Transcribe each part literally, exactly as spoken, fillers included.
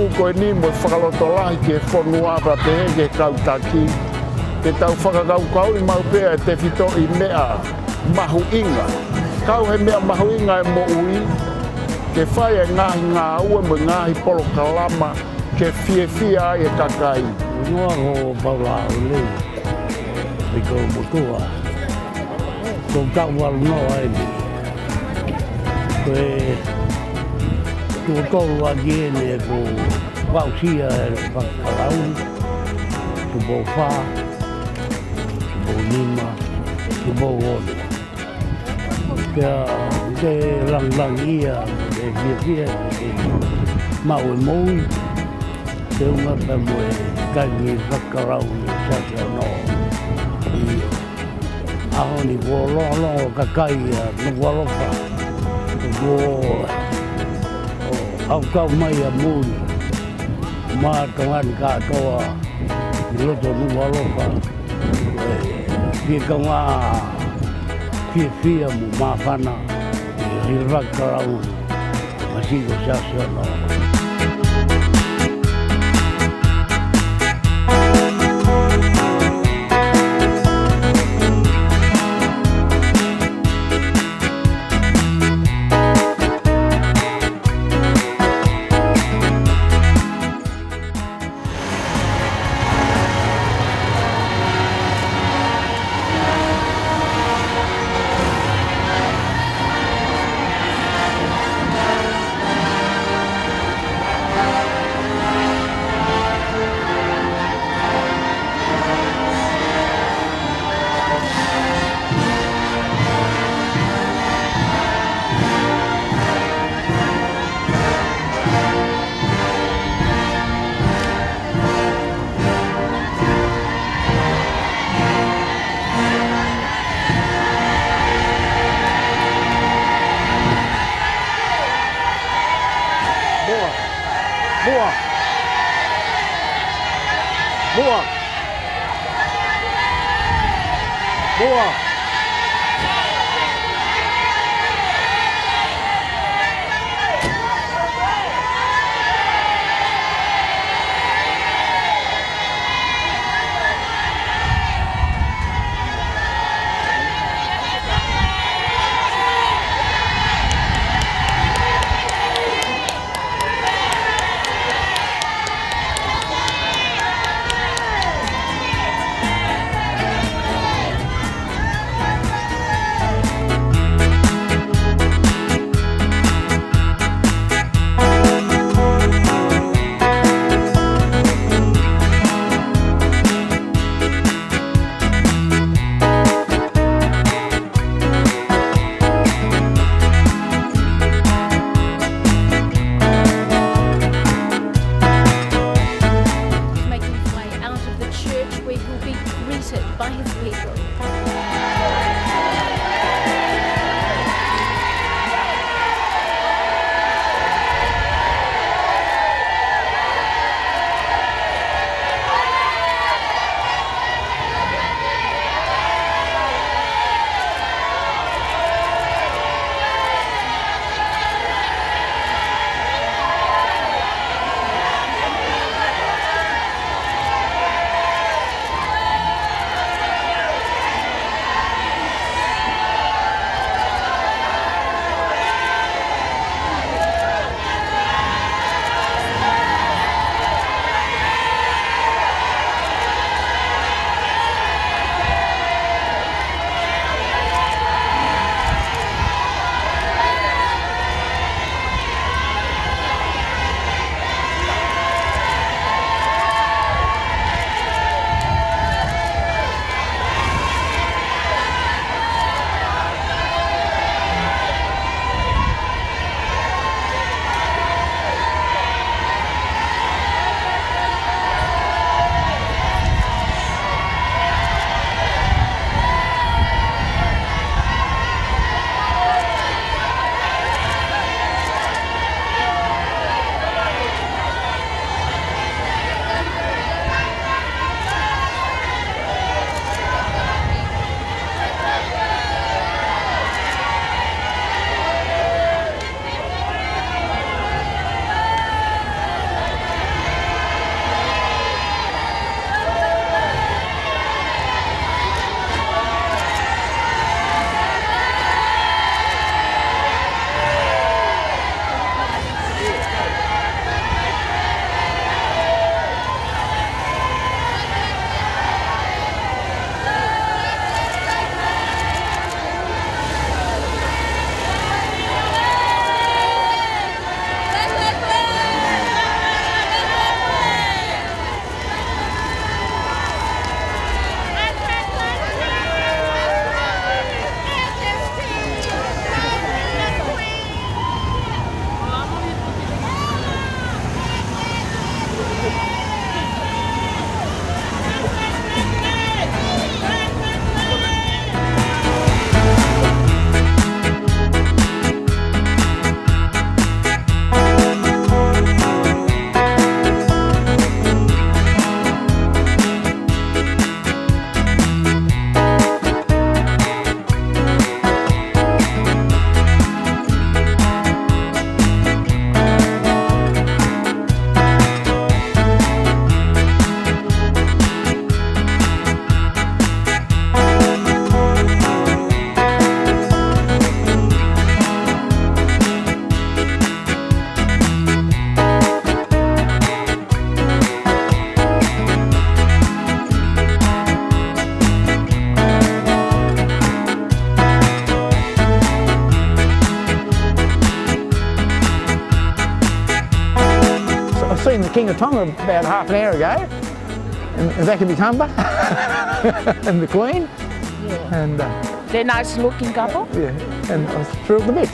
Ko eni mo e fakalotolahi ki he fonua pea pehē ki he kau taki, ke tau fakakaukauʻi maʻu pē ʻa e tefitoʻi meʻa mahuʻinga. Kau he meʻa mahuʻinga e moʻui, ke fai e ngaahi ngāue mo e ngaahi polokalama ke fiefia ai e kakai. Noa ko Paula Aulei, me ko motua. Ko kau valu noa eni. Ko e tuʻo tolu ʻaki eni ʻeku aʻusia e fakakalauni, tupou fā, tupou nima, tupou ono. Pea te langilangiʻia, te fiefia, te maʻu e moʻui, te unga pea mo e kai ni fakakalauni sa ke ono. ʻAho ni kuo longolongo kakai ʻa Nukuʻalofa. Kuo ʻo, ʻo ʻau kau mai ʻa muli. Maʻa Tonga ni kātoa ʻi loto Nukuʻalofa. Fie kaunga fiefia mo māfana ʻi he fakakalauni. Masiko Siaosi ono. Muʻa. Muʻa. Muʻa. Muʻa. King of Tonga about half an hour ago, and Vakatikamba and the Queen. Yeah. And, uh, they're nice looking couple. Yeah, and I was thrilled to meet.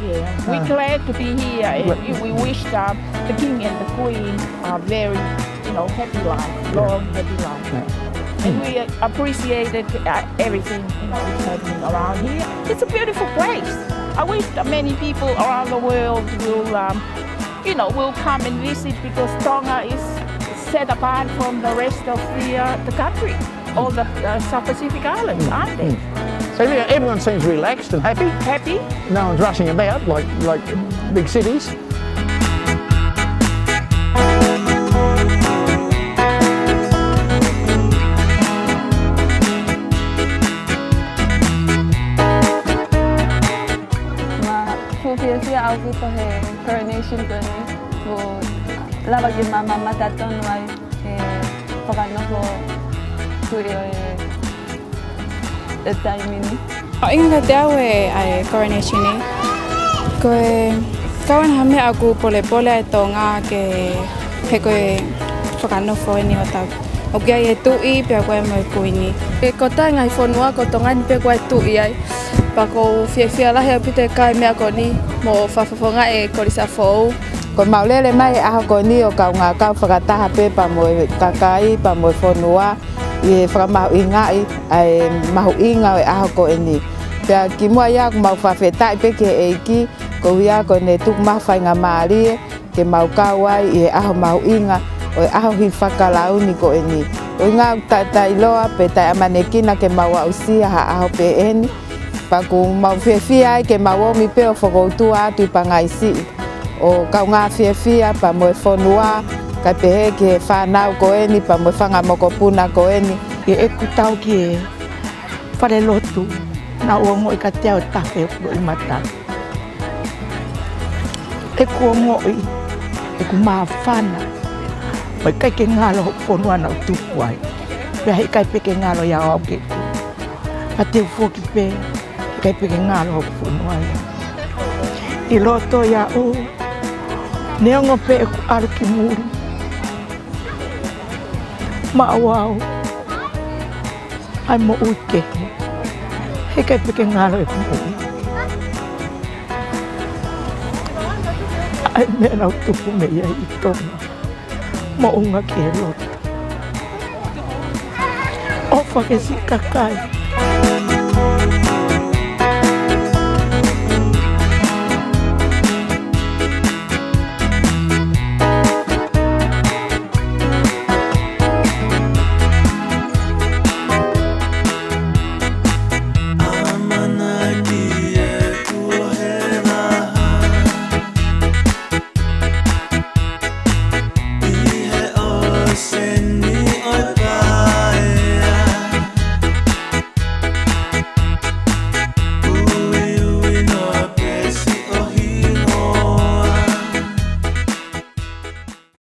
Yeah, we're, uh, glad to be here, and glad. We, we wish, uh, the King and the Queen a very, you know, happy life, yeah, long happy life. Yeah. And we appreciate it, uh, everything, you know, that's happening around here. It's a beautiful place. I wish that many people around the world will, um, you know, will come and visit because Tonga is set apart from the rest of the, uh, the country, all the, uh, South Pacific Islands, mm, aren't they? Mm. So everyone, everyone seems relaxed and happy. Happy. No one's rushing about like, like big cities. Fuʻu fiefia ʻaupito he coronation ko eni, fuʻu lava ke ma mamata tonu ai he fakanofo tuʻi ʻo e, e taimi ni. ʻOku ʻikai ke tau e, ʻa e coronation ni. Ko e, kau ʻi ha meʻa ʻoku polepole ʻa e Tonga ke, he ko e fakanofo eni ʻo tau. ʻOku ʻi ai e tuʻi, pea ʻoku ʻi ai mo e kuini. He ko e taha e ngaahi fonua ko Tonga ni pē ʻoku ʻi ai e tuʻi ai. Pea ʻoku ou fiefia lahi ʻaupito he kai meʻa ko eni mo fakafofongaʻi e kolisi foʻou. Ko ʻemau lele mai he ʻaho ko eni ʻo kaungā kau fakataha pē pea mo e kakai, pea mo e fonua, ʻi he fakamahuʻingaʻi ʻa e mahuʻinga ʻo e ʻaho ko eni. Pea kimuʻa ia ʻoku mau fakafetaʻi pē ki he ʻEiki, koeʻuhi ko ʻene tuku mai ha faingamālie ke mau kau ai ʻi he ʻaho mahuʻinga ʻo e ʻaho hifakalauni ko eni. ʻUhinga ʻoku taʻe, taʻe ʻiloa pe taʻe ʻamanekina ke mau aʻusia ha ʻaho pehē ni. Pea ʻoku mau fiefia ai ke mau omi pē ʻo fokoutua atu ʻi Pangaisiʻi ʻo kaungā fiefia pea mo e fonua, kae pehē ki he fānau ko eni pea mo e fanga mokopuna ko eni. ʻI heʻeku tau ki he falelotu, naʻá ku ongoʻi kiate au e tafe ʻo e mata. ʻEku ongoʻi ʻeku māfana, ʻoku ʻikai ke ngalo hoku fonua naʻá ku tupu ai. Pea heʻikai pē ke ngalo ia ʻo aʻu ki heʻeku. Ka te u foki pē, heʻikai pē ke ngalo hoku fonua ia. ʻI loto ia ʻo, neongo pē ʻeku ʻalu ki muli, maʻu au ʻa e moʻui kehe. Heʻikai pē ke ngalo ʻeku moʻui. ʻA e meʻa naʻá ku tupu mei ai ʻi Tonga. Moʻunga ki he lotu. ʻOfa ki he siʻi kakai.